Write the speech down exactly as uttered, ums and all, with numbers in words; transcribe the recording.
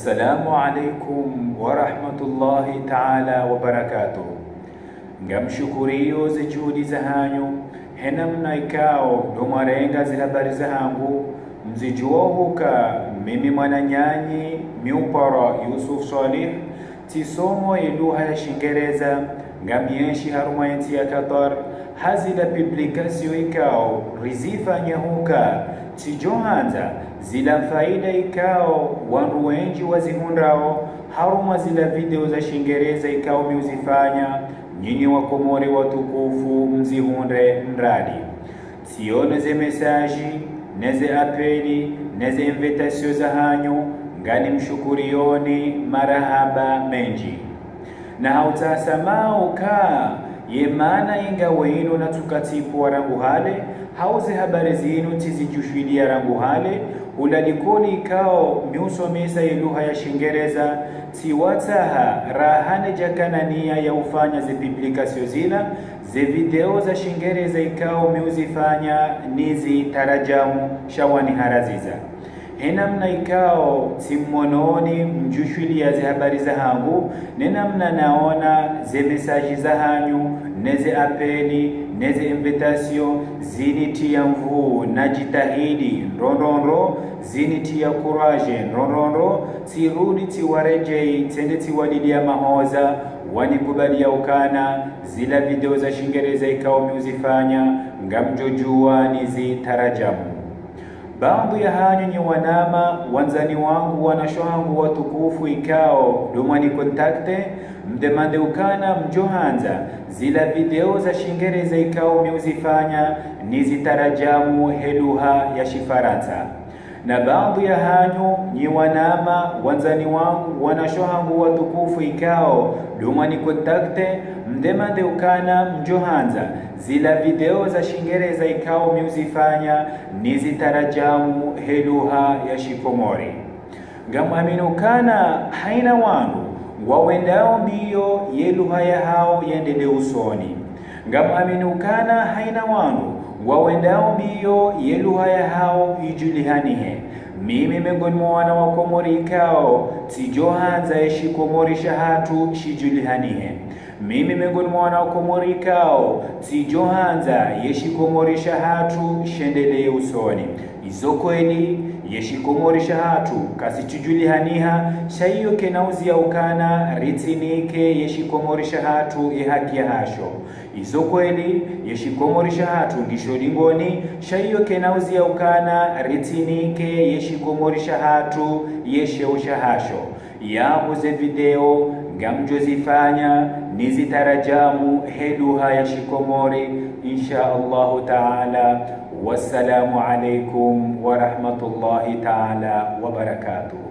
Assalamu alaikum wa rahmatullahi ta'ala wa barakatuh. Ngamshukuriyo ze juhudi zahanyu, he namna ikao ndo mwarenga ze habari zahangu, mzijuwa huka mimi mwananyanyu Miupara Yusuf Salih, tsisomo ye lugha ya Shingereza, ngamienshi harumwa yentsi ya Qatar, ha zila publication ikao rizifanya huka, tsijohandza zila faida ikao wandru wendji wazihundrao harumwa zila video za Shingereza ikao miuzifanya, nyinyi Wakomori watukufu mzihundre mradi. Tsiono ze message, ne ze appel, ne ze invitation zahanyu, nganimshukuriyoni marahaba mendji. Na hautsaha samaha uka ye maana ingawa inu natsuka tsipvo wa rangu hale, hau ze habari zinu tsizijushwiliya rangu hale, hula likoli ikao miusomesa ye lugha ya Shingereza, tsiwatsaha raha ne jakananiya ya ufanya ze publication zila, ze video za Shingereza ikao miuzifanya nizitarajamu sha waniharaziza. He namna ikao tsimwononi mjushwiliya ze habari zahangu, ne namna naona ze message zahanyu, ne ze appel, ne ze invitation, zinitiya nvuu na jitihadi ndrondrondro, zinitiya courage ndrondrondro, tsirudi tsiwarejei, tsende tsiwaliliya mahoza, wanikubaliya ukana zila video za Shingereza ikao miuzifanya, ngamjojuwa nizitarajamu. Baadhwi yahanyu nyi wanama, wandzani wangu, wanashe hangu watukufu ikao ndo mwanicontacter, mdemande ukana mjohandza zila video za Shingereza ikao miuzifanya nizitarajamu he lugha ya Shifarantsa. Na baadhwi yahanyu nyi wanama, wandzani wangu, wanashe hangu watukufu ikao ndo mwanicontacter, mdemande ukana mjohandza zila video za Shingereza ikao miuzifanya nizitarajamu he lugha ya Shikomori. Ngamwamini ukana haina wandru ngwawendao mbiyo ye lugha yahao yendelee usoni. Ngamwamini ukana haina wandru ngwawendao mbiyo ye lugha yahao ijulihanihe. Mimi mengoni mwa wana wa Komori ikao tsijohandza ye Shikomori shahatru shijulihanihe. Mimi mengoni mwa wana wa Komori ikao tsijohandza ye Shikomori shahatru shendelee usoni. Izo kweli, ye Shikomori shahatru kasichujulihaniha, sha iyo kayina uziya ukana ritsinike ye Shikomori shahatru ye haki yahasho. Izo kweli, ye Shikomori shahatru ndisho lingoni, sha iyo kayina uziya ukana ritsinike ye Shikomori shahatru ye sheo shahasho. Yapvo ze video ngamjozifanya nizitarajamu he lugha ya Shikomori, insha Allahu Ta'ala. Wassalamu alaikum wa rahmatullahi ta'ala wa barakatuh.